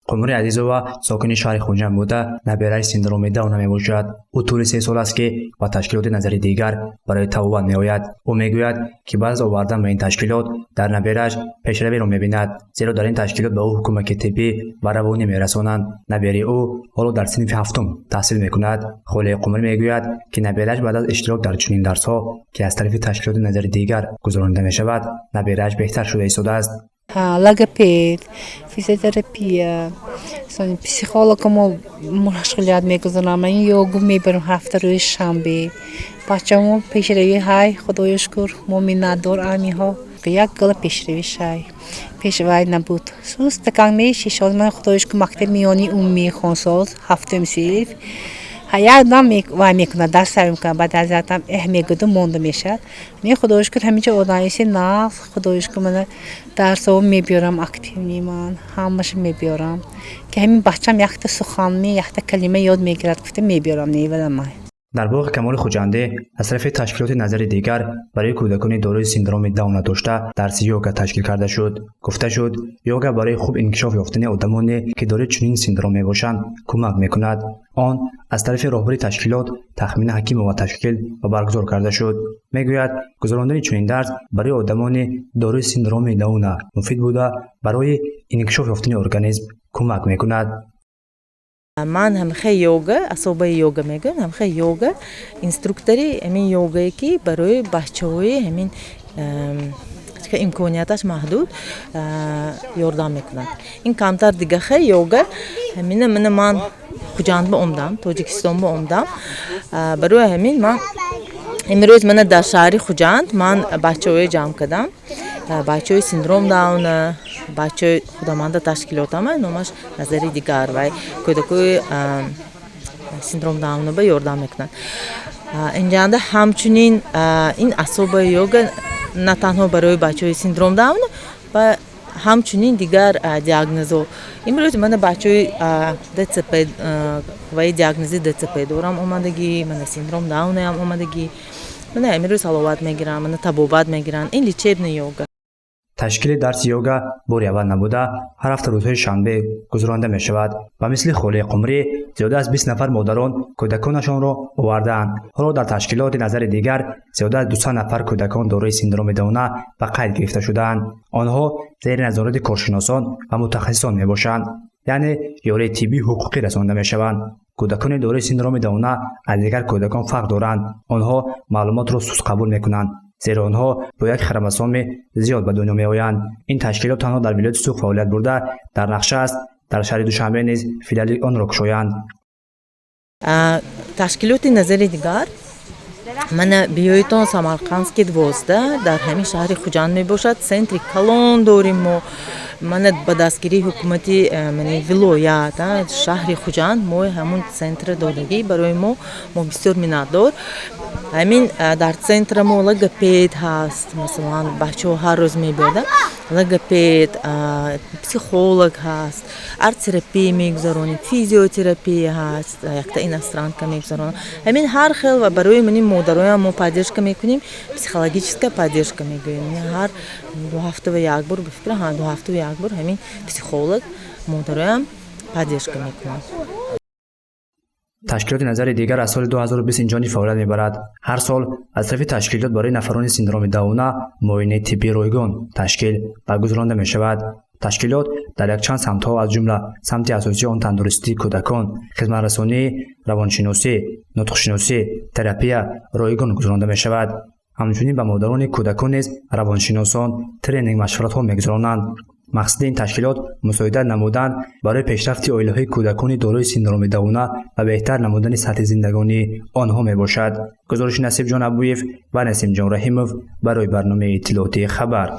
Қумри Азизова сокини шаҳри Хуҷанд буда, набираи синдроми Дауна мебошад. Ӯ тӯли 3 сол аст, ки ба ташкилоти Назари дигар барои табобат меояд. Ӯ мегӯяд, ки баъд аз овардан ба ин ташкилот дар набирааш пешравиро мебинад, зеро дар ин ташкилот ба ӯ кӯмаки тиббӣ ва равонӣ мерасонанд. Набираи ӯ ҳоло дар синфи ҳафтум таҳсил мекунад. Холаи Қумрӣ мегӯяд, ки набирааш баъд аз иштирок дар чунин дарсҳо, ки аз тарафи ташкилоти Назари дигар гузаронида мешавад, набирааш беҳтар шуда истодааст. Логопед, физиотерапия, психолог мо машғулият мегузаронам. Ман йогу мебарам ҳафта рӯзи шанбе. Бачамо пешравӣ ҳай, худоё шукр, мо миннатдор амиҳо. Як гала пешравӣ шай. Пеш вай набуд. Сустакан мешишод. Ман, худоё шукр, мактаби миёнии умумии хонсоз, ҳафтум синф. Як дам вай мекунад, даст сар мекунад, баъд аз як дам эҳ мегӯяду монда мешавад. Не, худоё шукр, ҳаминҷо одамиси нағз, худоё шукр, мана дарсҳо мебиёрам, активный ман ҳамаша мебиёрам, ки ҳамин бачам якта суханми, якта калима ёд мегирад гуфта мебиёрам, неваламай. Дар боғи Камоли Хуҷандӣ аз тарафи ташкилоти Назари дигар барои кӯдакони дорои синдроми Дауна дошта дарси йога ташкил карда шуд. Гуфта шуд, йога барои хуб инкишоф ёфтани одамоне, ки дорои чунин синдром мебошанд, кӯмак мекунад. Он аз тарафи роҳбари ташкилот Тахмина Ҳакимова ташкил ва баргузор карда шуд. Мегӯяд, гузарондани чунин дарс барои одамони дорои синдроми Дауна муфид буда, барои инкишоф ёфтани организм кӯмак мекунад. Ман ҳамихе йога, особаи йога мегӯям, ҳамихе йога инструктори ҳамин йогае, ки барои бачаҳои ҳамин имконияташ маҳдуд ёрдам мекунад. Ин камтар дигахе йога. Ҳамина мана ман Хуҷанд ба омдам, Тоҷикистон ба омдам. Барои ҳамин ман имрӯз мана дар шаҳри Хуҷанд ман бачаҳое ҷамъ кардам, бачаҳои синдром Дауна, бачаҳои худаманда. Ташкилотама номаш Назари дигар, вай кӯдакои синдром Дауна ба ёрдам мекунад. Инҷанда ҳамчунин ин особаи йога на танҳо барои бачаҳои синдром Дауна ва ҳамчунин дигар диагнозҳо. Имрӯз мана бачаҳои ДЦП, ваи диагнози ДЦП дорам омадагӣ, мана синдром Даунаям омадагӣ. Мана имрӯз ҳаловат мегиранд, мана табобат мегиранд. Ин лечебный йога. Ташкили дарси йога бори аввал набуда, ҳар ҳафта рӯзҳои шанбе гузаронида мешавад. Ба мисли холаи Қумрӣ зиёда аз 20 нафар модарон кӯдаконашонро овардаанд. Ҳоло дар ташкилоти Назари дигар зиёда аз 200 нафар кӯдакон дорои синдроми Дауна ба қайд гирифта шудаанд. Онҳо зери назорати коршиносон ва мутахассисон мебошанд, яъне ёрии тиббию ҳуқуқӣ расонида мешаванд. Кӯдакони дорои синдроми Дауна аз дигар кӯдакон фарқ доранд. Онҳо маълумотро суст қабул мекунанд, зеро онҳо бо як хромосоми зиёд ба дунё меоянд. Ин ташкилот танҳо дар вилояти Суғд фаъолият бурда, дар нақша аст, дар шаҳри Душанбе низ филиали онро кушоянд. Ташкилоти Назари дигар мана биёитон, Самарқандский 12, дар ҳамин шаҳри Хуҷанд мебошад. Центри калон дорим мо. Мана ба дастгирии ҳукумати мана вилоят, шаҳри Хуҷанд мо ҳамун центр додагӣ барои мо. Мо бисёр миннатдор. Ҳамин дар центра мо логопед ҳаст, масалан, бачаҳо ҳар рӯз мебиёда, логопед, психолог ҳаст, арт-терапия мегузаронем, физиотерапия ҳаст, якта иностранка мегузаронам. Ҳамин ҳар хел ва барои мани модароям мо поддержка мекунем, психологическая поддержка мегӯем. Ҳар 2 ҳафтава як бор, ба фикрам, 2 ҳафтава як бор ҳамин психолог модароям поддержка мекунад. Ташкилоти Назари дигар аз соли 2020 инҷониб фаъолият мебарад. Ҳар сол аз тарафи ташкилот барои нафарони синдроми Дауна муоинаи тиббии ройгон ташкил ва гузаронда мешавад. Ташкилот дар якчанд самтҳо, аз ҷумла самти асосии он тандурустии кӯдакон, хизматрасонии равоншиносӣ, нутқшиносӣ, терапия ройгон гузаронда мешавад. Ҳамчунин ба модарони кӯдакон низ равоншиносон тренинг машваратҳо мегузаронанд. Мақсади ин ташкилот мусоидат намудан барои пешрафти оилаҳои кӯдакони дорои синдроми Дауна ва беҳтар намудани сатҳи зиндагонии онҳо мебошад. Гузориши Насибҷон Абуев ва Насимҷон Раҳимов барои барномаи иттилоотии «Хабар».